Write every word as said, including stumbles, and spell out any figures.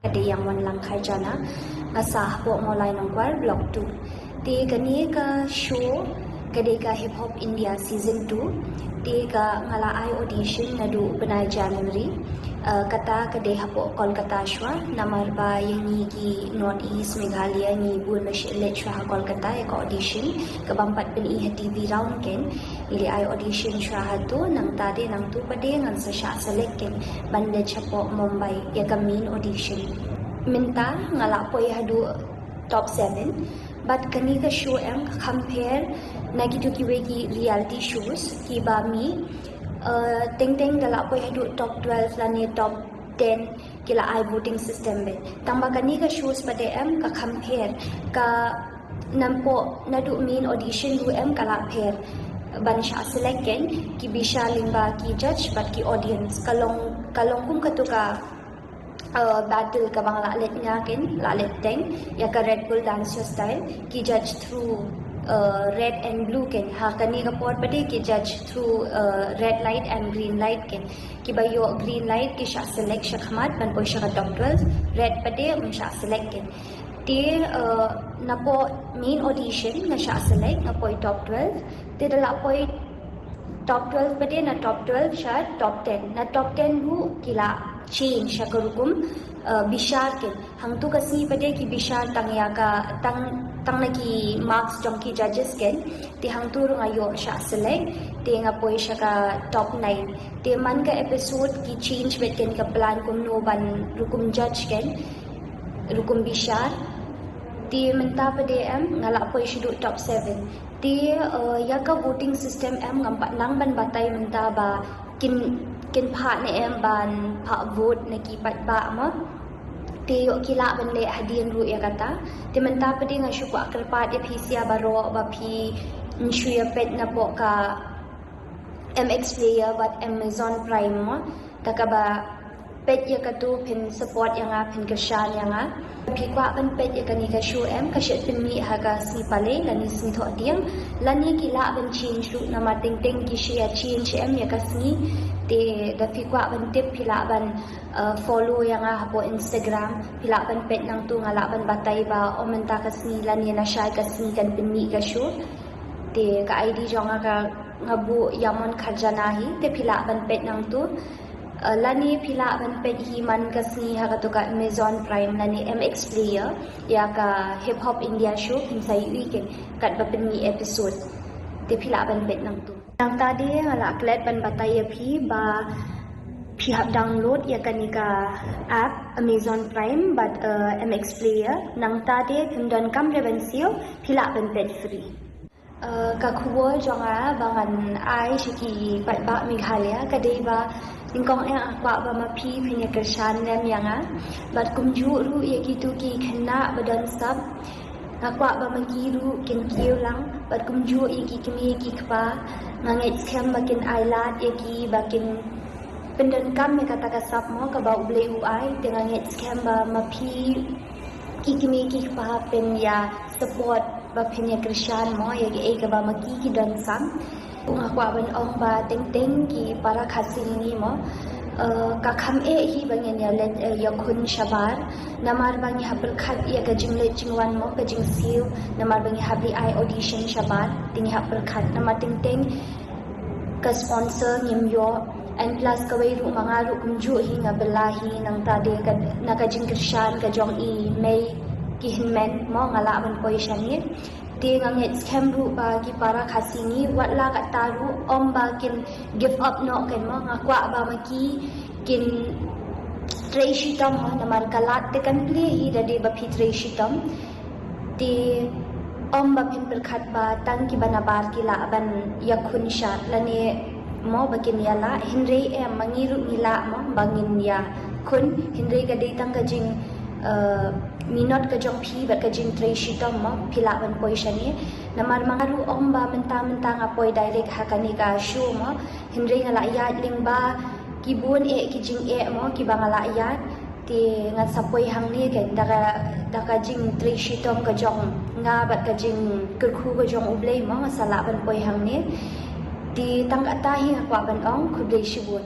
Ka dei ïa nga Langkhai Jana, nga sah hapoh Mawlai Nongkwar Block two. Te kane ka show ka dei ka Hip Hop India Season two. Te ka nga la ai audition naduh u bnai January. Uh, kata ka dei hapoh Kolkata shuwa, namar ba ïa ngi ki North East Meghalaya ngi bun ba shah leit shuwa ha Kolkata ïa ka audition, ka bym pat pyni ha T V round ken. Ngi la ai audition shuwa hato, nangta de nangtu pat de ngan sa shah select ken ban leit shapoh Mumbai ïa ka main audition. Mynta nga la poi haduh top seven. Bad kane ka show em ka compare na kitu kiwei ki reality shows kiba mih, uh, teng teng da la poi haduh top twelve lane top ten, ki la ai voting system beit. Tangba kane ka shows pat de em ka compare ka nampoh naduh main audition ruh em ka la pher ban shah select ken, ki bishar lyngba ki judge bad ki audience. Ka long, ka long kum katu ka, uh, battle kaba nga la leit nga ken, la leit teng ïa ka Red Bull Dance Your Style, ki judge through, uh, red and blue ken. Ha kane ka por pat de ki judge through, uh, red light and green light ken. Kiba ïoh green light ki shah select shakhmat ban poi sha ka top twelve, red pat de ym shah select ken. Te, uh, napoh main audition nga shah select, nga poi top twelve. Te da la poi top twelve pat de na top twelve sha top ten. Na top ten ruh ki la change sha ka rukom, uh, bishar ken. Hangtu ka sngi pat de ki bishar tang ïa ka, tang, tang na ki marks jong ki judges ken. Te hangtu ruh nga ïoh shah select, te nga poi sha ka top nine. Te man ka episode ki change beit ken ka plan kumno ban rukom judge ken, rukom bishar. Te mynta pat de em nga la poi shaduh top seven. Te, uh, ïa ka voting system em ngam pat nang ban batai mynta ba kin, kin phah ne em ban phah vote na ki paidbah mo. Te ïoh ki lah ban leh hadien ruh ïa kata. Te mynta pat de nga shu kwah kyrpad ïa phi sha baroh ba phin shu ïa peit napoh ka M X Player bad Amazon Prime mo. Da kaba peit ïa katu phin support ïa nga, phin kyrshan ïa nga. Phi kwah ban peit ïa kane ka show em, ka shah pynmih ha ka sngi Palei lane sngi Thohdieng, lane ki lah ban change ruh namar teng teng ki shah ïa change em ïa ka sngi. Te da phi kwah ban tip phi lah ban, uh, follow ïa nga hapoh Instagram, phi lah ban peit nangtu, nga lah ban batai ba ym mynta ka sngi lane na shai ka sngi kan pynmih ka show. Te ka I D jong nga ka, nga buh Yamon Kharjana hi, te phi lah ban peit nangtu. Uh, lane phi lah ban peit hi man ka sngi ha katu ka Amazon Prime lane M X Player ïa ka Hip Hop India Show, phin sa ïohi ken katba pynmih episode. Te phi lah ban peit nangtu. Nangta de nga la klet ban batai ïa phi ba phi hap download ïa kane ka app Amazon Prime bad, uh, M X Player. Nangta de phim donkam re ban siew, phi lah ban peit free. Uh, ka khubor jong nga ba ngan ai sha ki paidbah Meghalaya ka dei ba nyngkong eh nga kwah ba ma phi phin ïa kyrshan lem ïa nga. Bad kumjuh ruh ïa kitu ki khynnah ba don sap, nga kwah ba ma ki ruh kin kiew lang. Bad kumjuh ïa ki kmie ki kpa, nga ngeit skhem ba kin ai lad ïa ki ba kin pyndonkam ïa kata ka sap mo kaba U Blei u ai. Te nga ngeit skhem ba ma phi ki kmie ki kpa phin ïa support ba phin ïa kyrshan mo ïa kiei kaba ma ki ki don sap. Nga kwah ban ong ba teng teng ki para Khasi ngi mo, uh, ka kham eh hi ba ngin ïa leit, uh, ïakhun shabar. Namar ba ngi hap pyrkhat ïa ka jingleit jingwan mo, ka jingsiew. Namar ba ngi hap leit ai audition shabar, te ngi hap pyrkhat. Namar teng teng ka sponsor ngim ïoh. And plus kawei ruh ma nga ruh kumjuh hi nga bylla hi, nangta de ka, na ka jingkyrshan ka jong i mei ki hynmen mo nga lah ban poi shane. Te nga ngeit skhem ruh ba ki para Khasi ngi wat la katta ruh ym ba kin give up noh ken mo, nga kwah ba ma ki kin trei shitom mo, namar ka lad te kan plie hi da dei ba phi trei shitom. Te ym ba phin pyrkhat ba tang kiba nabar ki lah ban ïakhun shad lane mo ba kin ïa lah, hynrei em ma ngi ruh ngi lah mo ba ngin ïakhun, hynrei ka dei tang ka jing, uh, minot ka jong phi bad ka jingtrei shitom mo phi lah ban poi shane. Namar ma nga ruh ym ba mynta mynta nga poi direct ha kane ka show mo, hynrei nga la ïaid lyngba ki bun eh ki jingeh mo kiba nga la ïaid. Te ngan sa poi hangne ken da ka, da ka jingtrei shitom ka jong nga bad ka jingkyrkhu ka jong U Blei mo nga sa lah ban poi hangne. Te tang kata hi nga kwah ban ong, khublei shibun.